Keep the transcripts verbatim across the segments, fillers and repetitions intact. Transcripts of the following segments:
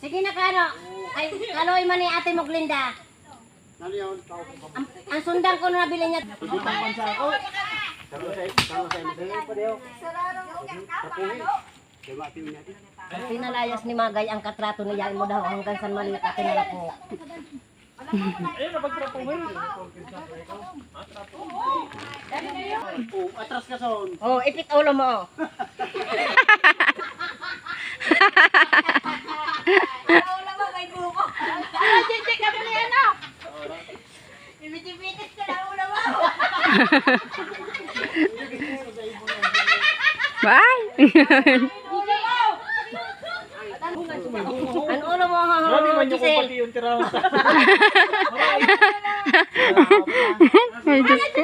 Sige na, kano. Ay, kaloy man ni ate mo, Glinda. Ang, ang sundang ko na nabili niya. Pinalayas ni Magay ang katrato niya, imo daw hanggang san mali ka pinalapo. Ayun, napagtrapo mo yun. Oh, atras ka, son. Oh, ipit ulo mo. Ulo mo, may buko. Ano, chichik ka pala yan, oh. Ipit-ipitis ka na ulo mo. Bye. Ang ulo mo, ha, ha, Grabe man yung Giselle. Kumpati yung tirahan sa Ay, Diyos ko.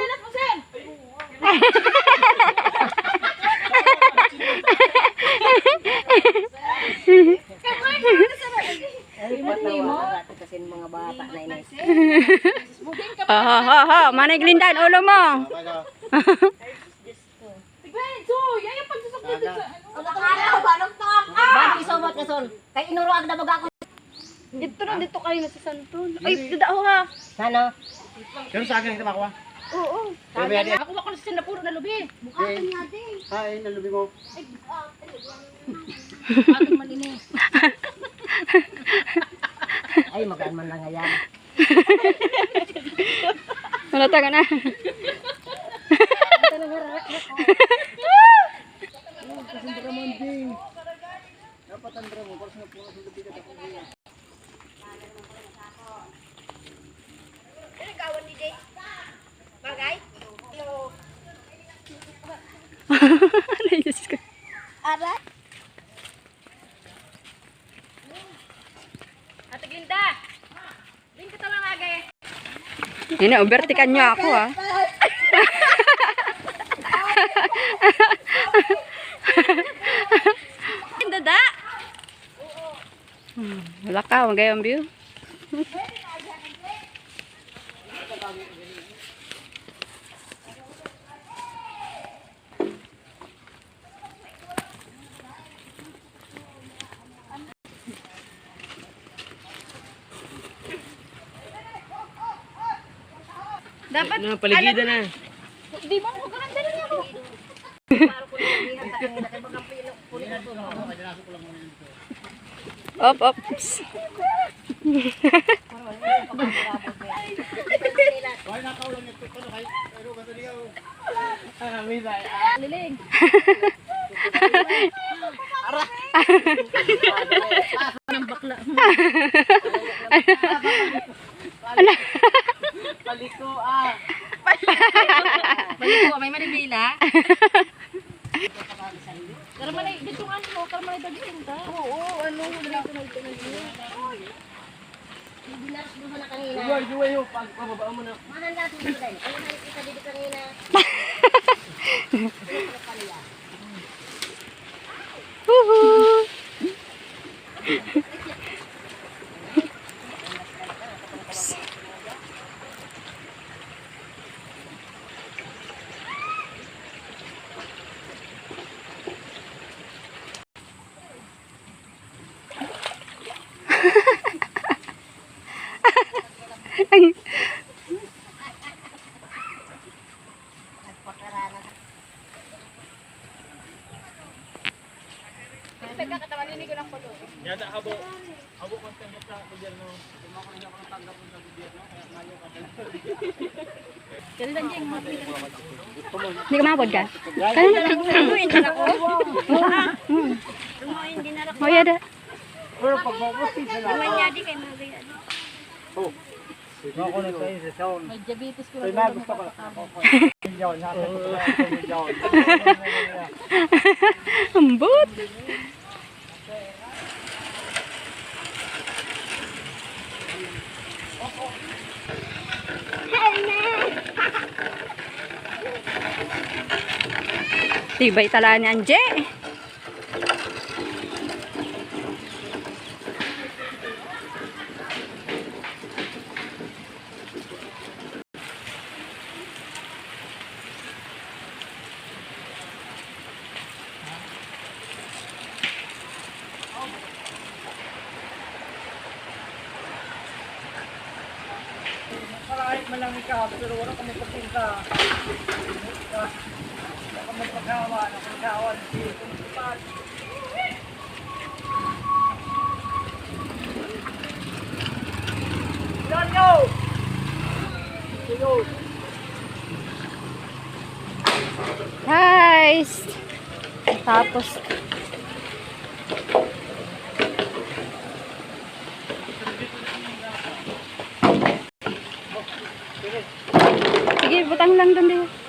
Ay, matawa. Kasi mga bata na ini. Ha, ha, ha, ha. Manay Glinda, ang ulo mo. Tignan, Joy, ayaw pagsusok dito sa ano. Bakit isobot ka, Sol? Kay inuruag na baga ako. Dito na, dito kayo na sa Santon. Ay, dada ho ha. Ano? Pero sa akin, ito makuha. Oo. Pero may adi- Ako, ako na sa Singapore na lubi. Bukakan niya, ate. Ay, nalubi mo. Ay, bukakan. Akin man ini. Ay, magaan man lang ayan. Wala taga na. Dapat ang drama, para sa mga puno sa lubi ka. Ano gawan ni Jay? Bagay? Ay, Diyos ko. Aray. Ate Glinda! Din ka talaga, Gay. Ini, overtikan niyo ako, ah. Dada. Hmm, wala ka, magayang view. Dapat na, paligidan na. Di ba, huwag ka nang dala niya, oh. Op, op. Psst. Liling. Ara. Ng bakla. Ala. Paliko, ah. Paliko, may manibela. Karma na, dito nga ano, karma na daging ka. Oo, ano, dito na, dito na, dito na. Ay. Binaras mo na kanina. Duway, duway, oh, pag pababa mo na. Mahal natin ito, dahil. Ayun, nakikita dito kanina. Ano pala yan? Woohoo! Ang Yata, habo. Habo, kung tanggap sa gobyerno. Hindi ka mabod ka? Kaya na lang. Ano yung dala ko? Hmm. Oh, yada. Pero pag mabot, hindi na. Naman niya, di kayo magaya. Oh. Ako na sa isa, Sean. May diabetes ko. Ay, na, gusto ko. Milyon, nasa ko sa milyon. Ambot. Tibay tala ni Anje. Guys, tapos. Sige, butang lang dun, di.